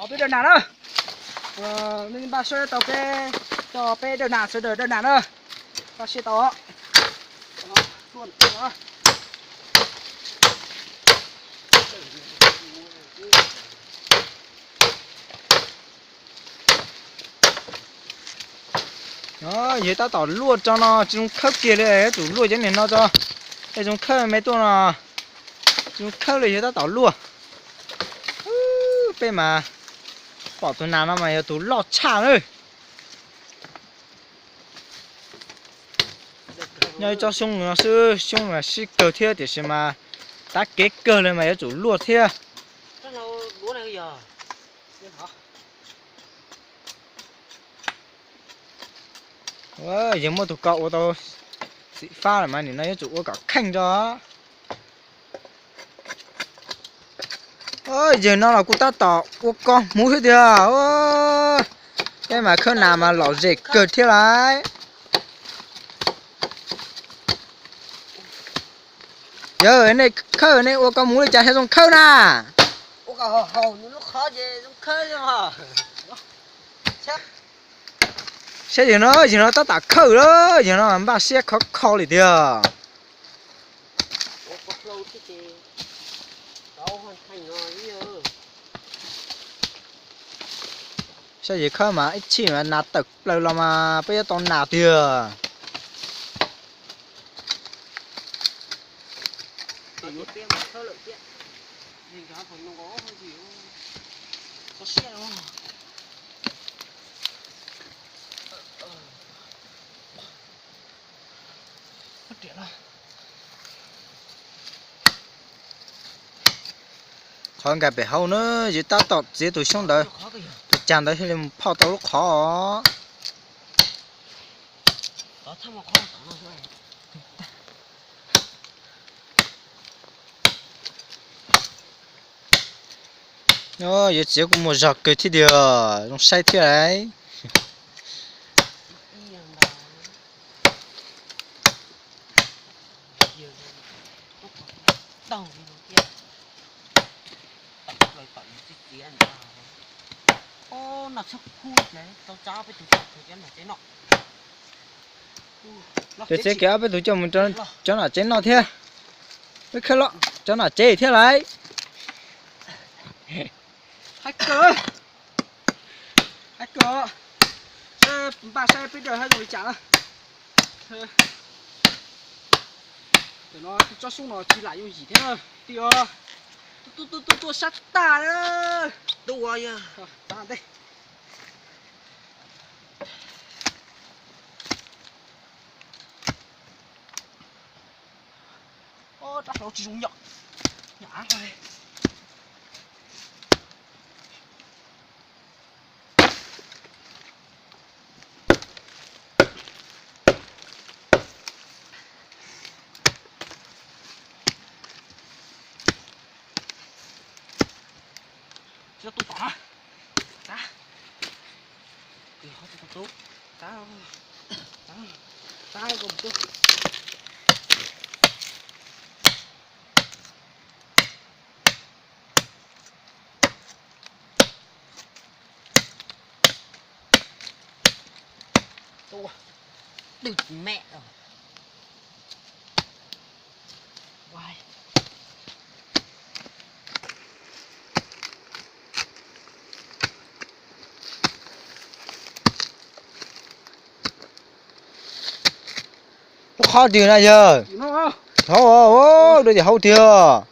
Peb dawb nas na. Nej npaj siab tau peb, coj peb dawb nas, sawv daws dawb nas na. Npaj siab tau. Yog tab tom luaj tso no tsis zoo khawb kiag li, yuav tsum luaj cov niag no tso. Es zoo khawb me tuaj no, tsis zoo khawb li, yog tab tom luaj. Peb mas pom tus nas no mas yog tus loj tshaj na. Nyob ib tsob xyoob no xwb, xyoob mas sib kawg thiab tiam sis mas tab kev kawg li mas yuav tsum luaj thiab. Yog muaj tus ko ua tau xim fab lawm mas nim no yuav tsum ua kom kheej tso. Yawg no los kuj tab tom ua ko hmuv thiab tiag. Peb mas khawb nas mas lom zem kawg thiab lauj. Yawg nej khawb nej ua ko hmuv li cas thiaj zoo khawb na? Saib yawg no, yawg no tab tom khawb lawm, yawg no npaj siab khov kho li tiag. Saib yawg khawb mas ib chim mas nas tawm plaws los mas peb yuav tau nas tiag. Qhov nkag pem hauv na, yawg tab tom txiav tus xyoob ntawd, tus cag ntawd thiaj li mus phoj tau lub qhov. Yuav txiav kuj muaj zog kawg thiab tiag, zoo saib thiab lauj. Ces txiav kiag ob peb tug coj mus rau cov nom tsev noj thiab. Peb khawb los cov nom tsev thiab lauj. Npaj saib peb dawb hab zoo li cas na. Tam no tsob xyoob no tsis lam yooj yim thiab na. Tij os, tuaj tuaj tuaj sab tag na. Tsav ntej. Rab hlau tsis zoo yom. Nyam av hlau. Tsis tau tu tom na. Txav. Tsis tau tu. Txav. Txav. Txav kom mus tu. Twb me. Lub qhov twg na yawg? Hauv, dua ces hauv tiag.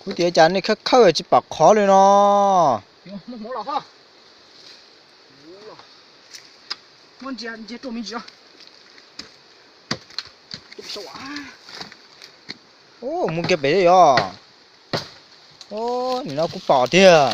Kuv tias cas nej khawb khawb tsis pom qhov li no. Ub, mus kiag pem yog. Ub, nim no kuv pom tiag.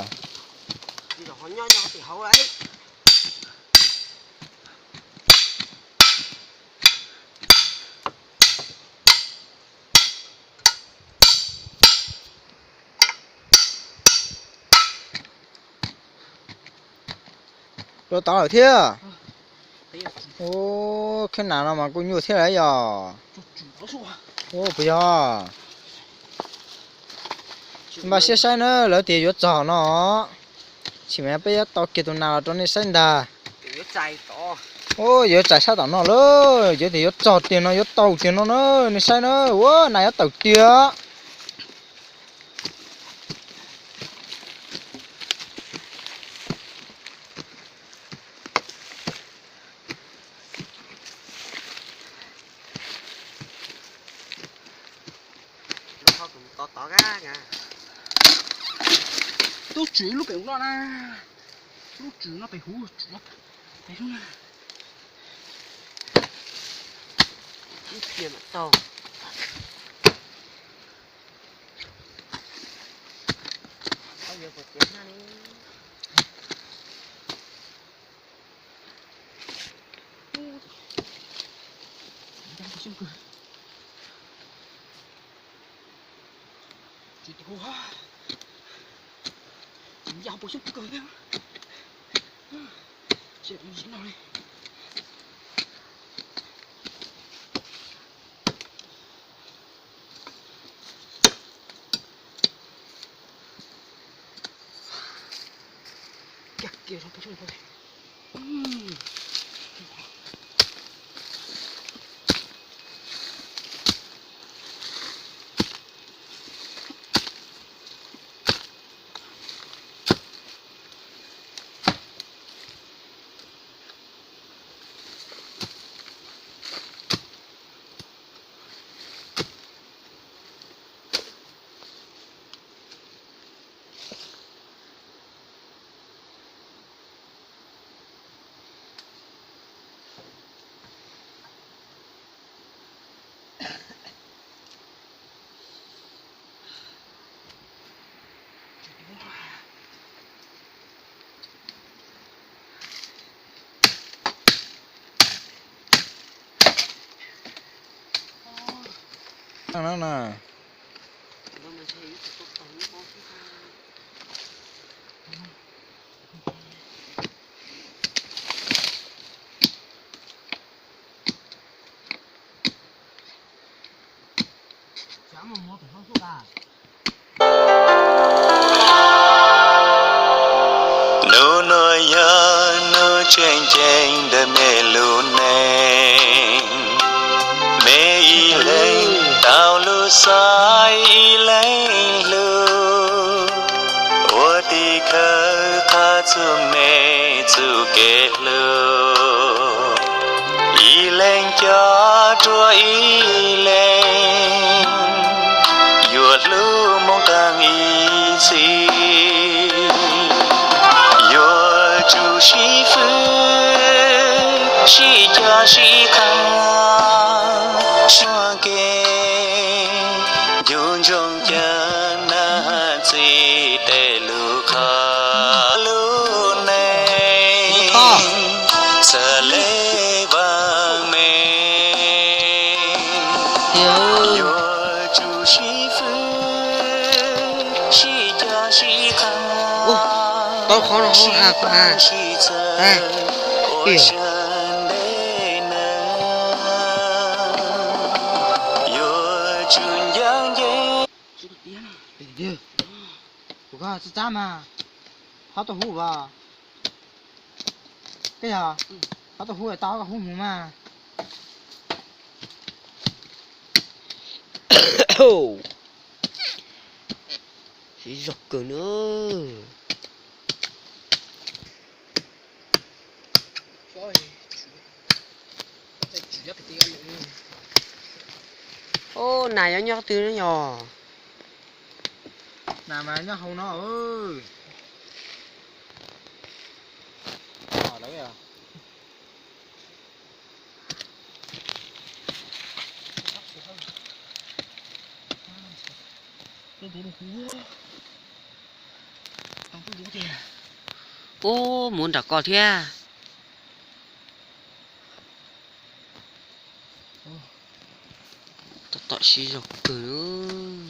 Rau tod lawm thiab. Ub, khawb nas no mas kuj nyuaj thiab lauj yog. Ub, puas yog? Npaj siab saib na, lawv tias yuav txog no. Tsis mas peb yuav tau kiag tus nas los rau nej saib ntag. Yuav txais sab tom no lawm, yuav tias yuav txog tiag no, yuav tau tiag no na, nej saib na, ua nas yuav tawm tiag. Tub tswm lub pem loj na, lub tswm no pem huv, tswm no pem lub na. Ib pliag mam tau. Yuav puas tiav hnab li. Hnub no yog hnub tseem ceeb ntawm me lub neej, me ib leeg tau lub xaiv ib leeg hlub, ua tim khawv qhov txhua me txoj kev hlub, ib leeg coj dua ib leeg, yuav hlub moo qee ib txhis, yuav tsum sib fwm, sib cog sib qawm, sib kev, ncu ntsoov caw nab txi tes lub qhov lub neej, txawm le vaaj me, yuav tsum sib fwm, sib cog sib qawm, sib txawj ua sawv ntxov neej, yuav tsum ncaj ncees. Kuv koj txaj txaj mas, qhov tau huv as. Koj yog, qhov tau huv tau koj huv mus mas. Siv zog kawg na. Ub, nas yuav nyob twg no yog? Nas mas nyob hauv no. Ub, mus nram ko thiab. Tab tom siv zog kawg.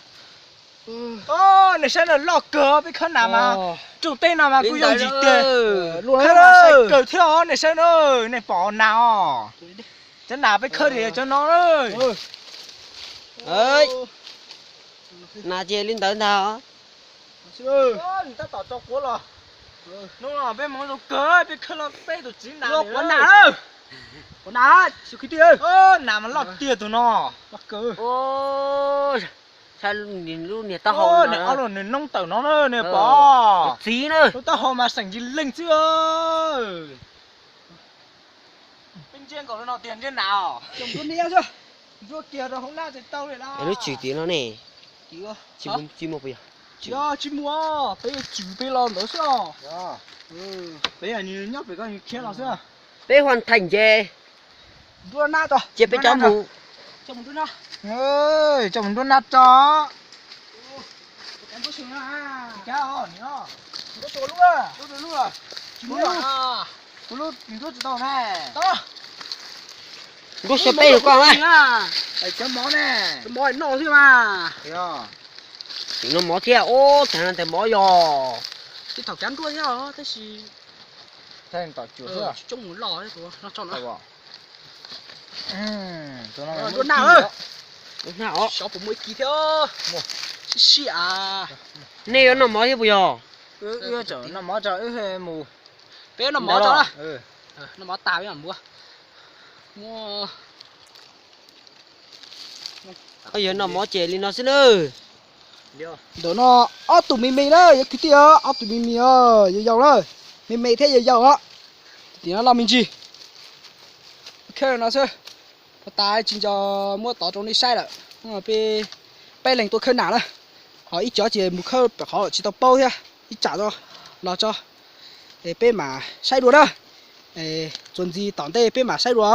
Niam saib na, loj kawg, peb khawb nas mas, rooj teb no mas kuj yog ntsim tiag. Khawb sai kawg thiab os niam saib na, nej pom nas os. Cov nas peb khawb tias cov no na. Nas ces li ntawd ntag. Tab tom tso quav los. Hnub no peb hmoov zoo kawg, peb khawb los peb tus txiv nas, quav nas. Quav nas, nas mas loj tiag tus no. Lub niag taub hau, ob lub niag noob tawm no na, nej pom. Txiv na, lub taub hau mas xeem ntsis leej xwb. Peb ntsia nkaus no tiag, ntsia nas os. Nruab kiag rau hauv nab ces tau li lawm. Lub tswm tim no ne, tsis muaj puas yog? Tsis muaj, peb yuav tswm peb los ntawd xwb os. Peb nyob pem ko khiav los xwb. Peb huaj thaij nce. Nruab nab tso, cia peb cov mus. Coj mus nruab nab tso. Nruab tsis tau na. Nruab xyov peb yog koj na. Cov mov ne, cov mov noj xwb mas. Tim no mov thiab, ub, tag no ntawd mov yog. Thaum kav nruab thiab tab sis tsis coob mus loj no. Nruab nab, xyov puas muaj ib kis thiab. Siab siab. Nej yuav noj mov thiab puas yog? Noj mov tso, wb mus. Peb noj mov tso na. Noj mov tas peb mam mus. Koj yog noj mov ces li no xwb na. Ntawm no ob tug me me na, yog kwv tij os, ob tug me me os, yau yau na, me me thiab yau yau os. Tim no loj me ntsis. Khawb no xwb, tas tsis nco muab tov rau nej saib lawm. Peb, peb leeg tuaj khawb nas na, ho ib cov ces mus khawb pem qhov tsis tau paub thiab, ib tsam tso los tso, es peb mam saib dua na. Txuas ntxiv tom ntej peb mam saib dua.